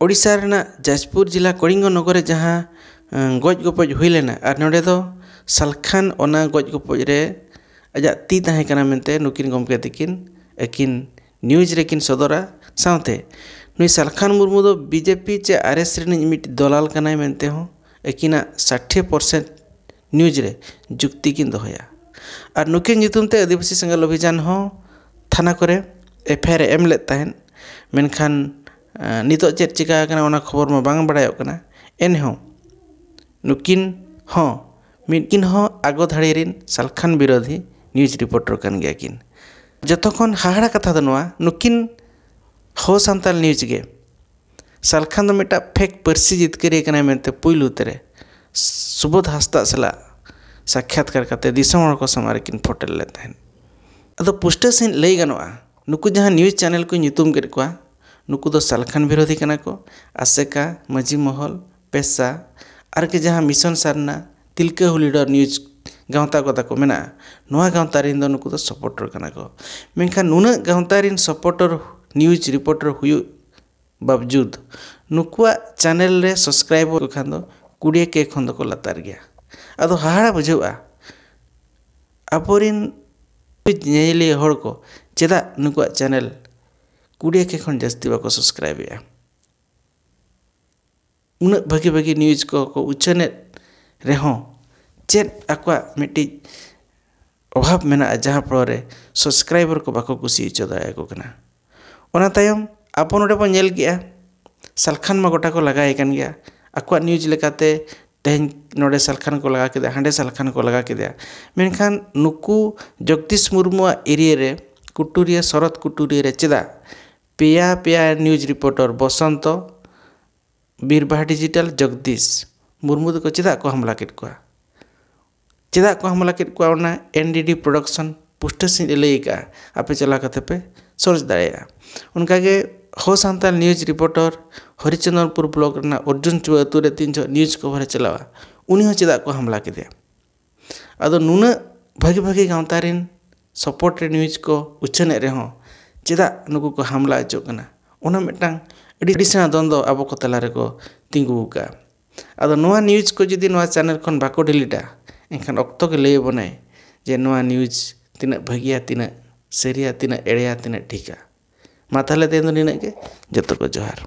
ᱳᱰᱤᱥᱟ ᱨᱮᱱᱟᱜ ᱡᱟᱡᱽᱯᱩᱨ ᱡᱮᱞᱟ ᱠᱚᱲᱤᱝᱜᱚ ᱱᱚᱜᱚᱨ ᱨᱮ ᱡᱟᱦᱟᱸ, ᱮᱸ, ᱜᱚᱡ ᱜᱚᱯᱚᱡ ᱦᱩᱭ ᱞᱮᱱᱟ, ᱟᱨ ᱱᱚᱰᱮ ᱫᱚ ᱥᱟᱞᱠᱷᱟᱱ ᱚᱱᱟ ᱜᱚᱡ ᱜᱚᱯᱚᱡ ᱨᱮ ᱟᱡᱟᱜ ᱛᱤ ᱛᱟᱦᱮᱸ ᱠᱟᱱᱟ ᱢᱮᱱᱛᱮ ᱱᱩᱠᱤᱱ ᱜᱚᱢᱠᱮ ᱛᱟᱹᱠᱤᱱ ᱟᱹᱠᱤᱱ ᱱᱤᱭᱩᱡᱽ ᱨᱮᱠᱤᱱ ᱥᱚᱫᱚᱨᱟ᱾ ᱥᱟᱶᱛᱮ ᱱᱩᱭ ᱥᱟᱞᱠᱷᱟᱱ ᱢᱩᱨᱢᱩ ᱫᱚ ᱵᱤᱡᱮᱯᱤ ᱪᱮ ᱟᱨ ᱮᱥ ᱨᱤᱱᱤᱡ ᱢᱤᱫ ᱫᱚᱞᱟᱞ ᱠᱟᱱᱟᱭ ᱢᱮᱱᱛᱮ ᱦᱚᱸ ᱟᱹᱠᱤᱱᱟᱜ ᱥᱟᱴᱷᱮ ᱯᱟᱨᱥᱮᱱᱴ ᱱᱤᱭᱩᱡᱽ ᱨᱮ ᱡᱩᱠᱛᱤ ᱠᱤᱱ ᱫᱚᱦᱚᱭᱟ᱾ ᱟᱨ ᱱᱩᱠᱤᱱ ᱧᱩᱛᱩᱢ ᱛᱮ ᱟᱹᱫᱤᱵᱟᱹᱥᱤ ᱥᱮᱸᱜᱮᱞ ᱚᱵᱷᱤᱡᱟᱱ ᱦᱚᱸ ᱛᱷᱟᱱᱟ ᱠᱚᱨᱮ ᱮᱯᱷ ᱟᱭ ᱟᱨ ᱮ ᱮᱢ ᱞᱮᱫ ᱛᱟᱦᱮᱸᱫ᱾ ᱢᱮᱱᱠᱷᱟᱱ, ᱟᱸ, ᱱᱤᱛᱚᱜ ᱪᱮᱫ ᱪᱤᱠᱟ ᱟᱠᱟᱱᱟ ᱚᱱᱟ ᱠᱷᱚᱵᱚᱨ ᱢᱟ ᱵᱟᱝ ᱵᱟᱲᱟᱭᱚᱜ ᱠᱟᱱᱟ᱾ ᱮᱱᱦᱚᱸ ᱱᱩᱠᱤᱱ ᱦᱚᱸ ᱢᱤᱫ ᱠᱤᱱ ᱦᱚᱸ ᱟᱜᱚ ᱫᱷᱟᱲᱮ ᱨᱤᱱ ᱥᱟᱞᱠᱷᱟᱱ ᱵᱤᱨᱳᱫᱷᱤ ᱱᱤᱭᱩᱡᱽ ᱨᱤᱯᱳᱨᱴᱚᱨ ᱠᱟᱱ ᱜᱮᱭᱟ ᱠᱤᱱ᱾ ᱡᱚᱛᱚ ᱠᱷᱚᱱ ᱦᱟᱦᱟᱲᱟ ᱠᱟᱛᱷᱟ ᱫᱚ ᱱᱚᱣᱟ, ᱱᱩᱠᱤᱱ ᱦᱳ ᱥᱟᱱᱛᱟᱞ ᱱᱤᱭᱩᱡᱽ ᱜᱮ ᱥᱟᱞᱠᱷᱟᱱ ᱫᱚ ᱢᱤᱫᱴᱟᱝ ᱯᱷᱮᱠ ᱯᱟᱹᱨᱥᱤ ᱡᱤᱛᱠᱟᱹᱨᱤᱭᱟᱹ ᱠᱟᱱᱟᱭ ᱢᱮᱱᱛᱮ ᱯᱩᱭᱞᱩ ᱩᱛᱟᱹᱨ ᱨᱮ ᱥᱩᱵᱳᱫᱷ ᱦᱟᱸᱥᱫᱟᱜ ᱥᱟᱞᱟᱜ ᱥᱟᱠᱠᱷᱟᱛᱠᱟᱨ ᱠᱟᱛᱮ ᱫᱤᱥᱚᱢ ᱦᱚᱲ ᱠᱚ ᱥᱟᱢᱟᱝ ᱨᱮᱠᱤᱱ ᱯᱷᱚᱴᱮᱞ ᱞᱮᱫ ᱛᱟᱦᱮᱸᱫ᱾ ᱟᱫᱚ ᱯᱩᱥᱴᱟᱹᱣ ᱥᱟᱺᱦᱤᱡ ᱞᱟᱹᱭ ᱜᱟᱱᱚᱜᱼᱟ, ᱱᱩᱠᱩ ᱡᱟᱦᱟᱸ ᱱᱤᱭᱩᱡᱽ ᱪᱮᱱᱮᱞ ᱠᱚ ᱧᱩᱛᱩᱢ ᱠᱮᱫ ᱠᱚᱣᱟ, ᱱᱩᱠᱩ ᱫᱚ ᱥᱟᱞᱠᱷᱟᱱ ᱵᱤᱨᱳᱫᱷᱤ ᱠᱟᱱᱟ ᱠᱚ᱾ ᱟᱥᱮᱠᱟ, ᱢᱟᱹᱡᱷᱤ ᱢᱚᱦᱚᱞ, ᱯᱮᱥᱟ, ᱟᱨ ᱠᱤ ᱡᱟᱦᱟᱸ ᱢᱤᱥᱚᱱ ᱥᱟᱨᱱᱟ, ᱛᱤᱞᱠᱟᱹ ᱦᱩᱞ ᱞᱤᱰᱟᱨ ᱱᱤᱭᱩᱡᱽ ᱜᱟᱶᱛᱟ ᱠᱚ ᱛᱟᱠᱚ ᱢᱮᱱᱟᱜᱼᱟ, ᱱᱚᱣᱟ ᱜᱟᱶᱛᱟ ᱨᱮᱱ ᱫᱚ ᱱᱩᱠᱩ ᱫᱚ ᱥᱟᱯᱳᱨᱴᱟᱨ ᱠᱟᱱᱟ ᱠᱚ᱾ ᱢᱮᱱᱠᱷᱟᱱ ᱱᱩᱱᱟᱹᱜ ᱜᱟᱶᱛᱟ ᱨᱮᱱ ᱥᱟᱯᱳᱨᱴᱟᱨ, ᱱᱤᱭᱩᱡᱽ ᱨᱤᱯᱳᱨᱴᱟᱨ ᱦᱩᱭᱩᱜ ᱵᱟᱵᱡᱩᱫ ᱱᱩᱠᱩᱣᱟᱜ ᱪᱮᱱᱮᱞ ᱨᱮ ᱥᱟᱵᱥᱠᱨᱟᱭᱵᱟᱨ ᱠᱚ ᱠᱷᱟᱱ ᱫᱚ ᱠᱩᱲᱤ ᱠᱮ ᱠᱷᱚᱱ ᱫᱚᱠᱚ ᱞᱟᱛᱟᱨ ᱜᱮᱭᱟ᱾ ᱟᱫᱚ ᱦᱟᱦᱟᱲᱟ ᱵᱩᱡᱷᱟᱹᱜᱼᱟ, ᱟᱵᱚᱨᱮᱱ ᱧᱮᱧᱮᱞᱤᱭᱟᱹ ᱦᱚᱲ ᱠᱚ ᱪᱮᱫᱟᱜ ᱱᱩᱠᱩᱣᱟᱜ ᱪᱮᱱᱮᱞ ᱠᱩᱲᱤ ᱠᱮ ᱠᱷᱚᱱ ᱡᱟᱹᱥᱛᱤ ᱵᱟᱠᱚ ᱥᱟᱵᱥᱠᱨᱟᱭᱤᱵᱮᱜᱼᱟ? ᱩᱱᱟᱹᱜ ᱵᱷᱟᱹᱜᱤ ᱵᱷᱟᱹᱜᱤ ᱱᱤᱭᱩᱡᱽ ᱠᱚ ᱠᱚ ᱩᱪᱷᱟᱹᱱᱮᱫ ᱨᱮᱦᱚᱸ ᱪᱮᱫ ᱟᱠᱚᱣᱟᱜ ᱢᱤᱫᱴᱤᱡ ᱚᱵᱷᱟᱵᱽ ᱢᱮᱱᱟᱜᱼᱟ, ᱡᱟᱦᱟᱸ ᱯᱷᱚᱞᱚ ᱨᱮ ᱥᱟᱵᱥᱠᱨᱟᱭᱵᱟᱨ ᱠᱚ ᱵᱟᱠᱚ ᱠᱩᱥᱤ ᱦᱚᱪᱚ ᱫᱟᱲᱮᱭᱟᱠᱚ ᱠᱟᱱᱟ᱾ ᱚᱱᱟ ᱛᱟᱭᱚᱢ ᱟᱵᱚ ᱱᱚᱰᱮ ᱵᱚᱱ ᱧᱮᱞ ᱠᱮᱜᱼᱟ, ᱥᱟᱞᱠᱷᱟᱱ ᱢᱟ ᱜᱚᱴᱟ ᱠᱚ ᱞᱟᱜᱟᱭᱮ ᱠᱟᱱ ᱜᱮᱭᱟ᱾ ᱟᱠᱚᱣᱟᱜ ᱱᱤᱭᱩᱡᱽ ᱞᱮᱠᱟᱛᱮ ᱛᱮᱦᱮᱧ ᱱᱚᱰᱮ ᱥᱟᱞᱠᱷᱟᱱ ᱠᱚ ᱞᱟᱜᱟ ᱠᱮᱫᱟ, ᱦᱟᱸᱰᱮ ᱥᱟᱞᱠᱷᱟᱱ ᱠᱚ ᱞᱟᱜᱟ ᱠᱮᱫᱟ᱾ ᱢᱮᱱᱠᱷᱟᱱ ᱱᱩᱠᱩ ᱡᱚᱜᱽᱫᱤᱥ ᱢᱩᱨᱢᱩᱣᱟᱜ ᱮᱨᱤᱭᱟ ᱨᱮ, ᱠᱩᱴᱩᱨᱤᱭᱟᱹ, ᱥᱚᱨᱚᱛ ᱠᱩᱴᱩᱨᱤᱭᱟᱹ ᱨᱮ ᱪᱮᱫᱟᱜ ᱯᱮᱭᱟ ᱯᱮᱭᱟ ᱱᱤᱭᱩᱡᱽ ᱨᱤᱯᱳᱨᱴᱚᱨ, ᱵᱚᱥᱚᱱᱛᱚ, ᱵᱤᱨᱵᱟᱦᱟ ᱰᱤᱡᱤᱴᱟᱞ, ᱡᱚᱜᱽᱫᱤᱥ ᱢᱩᱨᱢᱩ ᱫᱚᱠᱚ ᱪᱮᱫᱟᱜ ᱠᱚ ᱦᱟᱢᱞᱟ ᱠᱮᱫ ᱠᱚᱣᱟ? ᱪᱮᱫᱟᱜ ᱠᱚ ᱦᱟᱢᱞᱟ ᱠᱮᱫ ᱠᱚᱣᱟ, ᱚᱱᱟ ᱮᱱ ᱰᱤ ᱰᱤ ᱯᱨᱚᱰᱟᱠᱥᱚᱱ ᱯᱩᱥᱴᱟᱹᱣ ᱥᱟᱺᱦᱤᱡ ᱮ ᱞᱟᱹᱭ ᱟᱠᱟᱫᱼᱟ᱾ ᱟᱯᱮ ᱪᱟᱞᱟᱣ ᱠᱟᱛᱮ ᱯᱮ ᱥᱟᱨᱪ ᱫᱟᱲᱮᱭᱟᱜᱼᱟ᱾ ᱚᱱᱠᱟᱜᱮ ᱦᱚ ᱥᱟᱱᱛᱟᱲ ᱱᱤᱭᱩᱡᱽ ᱨᱤᱯᱳᱨᱴᱚᱨ ᱦᱚᱨᱤᱪᱚᱸᱫᱚᱱᱯᱩᱨ ᱵᱞᱚᱠ ᱨᱮᱱᱟᱜ ᱚᱨᱡᱩᱱ ᱪᱩᱣᱟᱹ ᱟᱹᱛᱩ ᱨᱮ ᱛᱤᱱ ᱡᱚᱦᱚᱜ ᱱᱤᱭᱩᱡᱽ ᱠᱚᱵᱷᱟᱨ ᱮ ᱪᱟᱞᱟᱣᱟ, ᱩᱱᱤ ᱦᱚᱸ ᱪᱮᱫᱟᱜ ᱠᱚ ᱦᱟᱢᱞᱟ ᱠᱮᱫᱮᱭᱟ? ᱟᱫᱚ ᱱᱩᱱᱟᱹᱜ ᱵᱷᱟᱹᱜᱤ ᱵᱷᱟᱹᱜᱤ ᱜᱟᱶᱛᱟ ᱨᱮᱱ ᱥᱟᱯᱳᱨᱴ ᱨᱮ ᱱᱤᱭᱩᱡᱽ ᱠᱚ ᱩᱪᱷᱟᱹᱱᱮᱫ ᱨᱮᱦᱚᱸ ᱪᱮᱫᱟᱜ ᱱᱩᱠᱩ ᱠᱚ ᱦᱟᱢᱞᱟ ᱦᱚᱪᱚᱜ ᱠᱟᱱᱟ? ᱚᱱᱟ ᱢᱤᱫᱴᱟᱝ ᱟᱹᱰᱤ ᱥᱮᱬᱟ ᱫᱚᱱᱫᱚ ᱟᱵᱚ ᱠᱚ ᱛᱟᱞᱟ ᱨᱮᱠᱚ ᱛᱤᱸᱜᱩ ᱟᱠᱟᱫᱼᱟ᱾ ᱟᱫᱚ ᱱᱚᱣᱟ ᱱᱤᱭᱩᱡᱽ ᱠᱚ ᱡᱩᱫᱤ ᱱᱚᱣᱟ ᱪᱮᱱᱮᱞ ᱠᱷᱚᱱ ᱵᱟᱠᱚ ᱰᱤᱞᱤᱴᱟ, ᱮᱱᱠᱷᱟᱱ ᱚᱠᱛᱚ ᱜᱮ ᱞᱟᱹᱭ ᱟᱵᱚᱱᱟᱭ ᱡᱮ ᱱᱚᱣᱟ ᱱᱤᱭᱩᱡᱽ ᱛᱤᱱᱟᱹᱜ ᱵᱷᱟᱹᱜᱤᱭᱟ, ᱛᱤᱱᱟᱹᱜ ᱥᱟᱹᱨᱤᱭᱟ, ᱛᱤᱱᱟᱹᱜ ᱮᱲᱮᱭᱟ, ᱛᱤᱱᱟᱹᱜ ᱴᱷᱤᱠᱟ᱾ ᱢᱟ ᱛᱟᱦᱚᱞᱮ ᱛᱮᱦᱮᱧ ᱫᱚ ᱱᱤᱱᱟᱹᱜ ᱜᱮ᱾ ᱡᱚᱛᱚ ᱠᱚ ᱡᱚᱦᱟᱨ᱾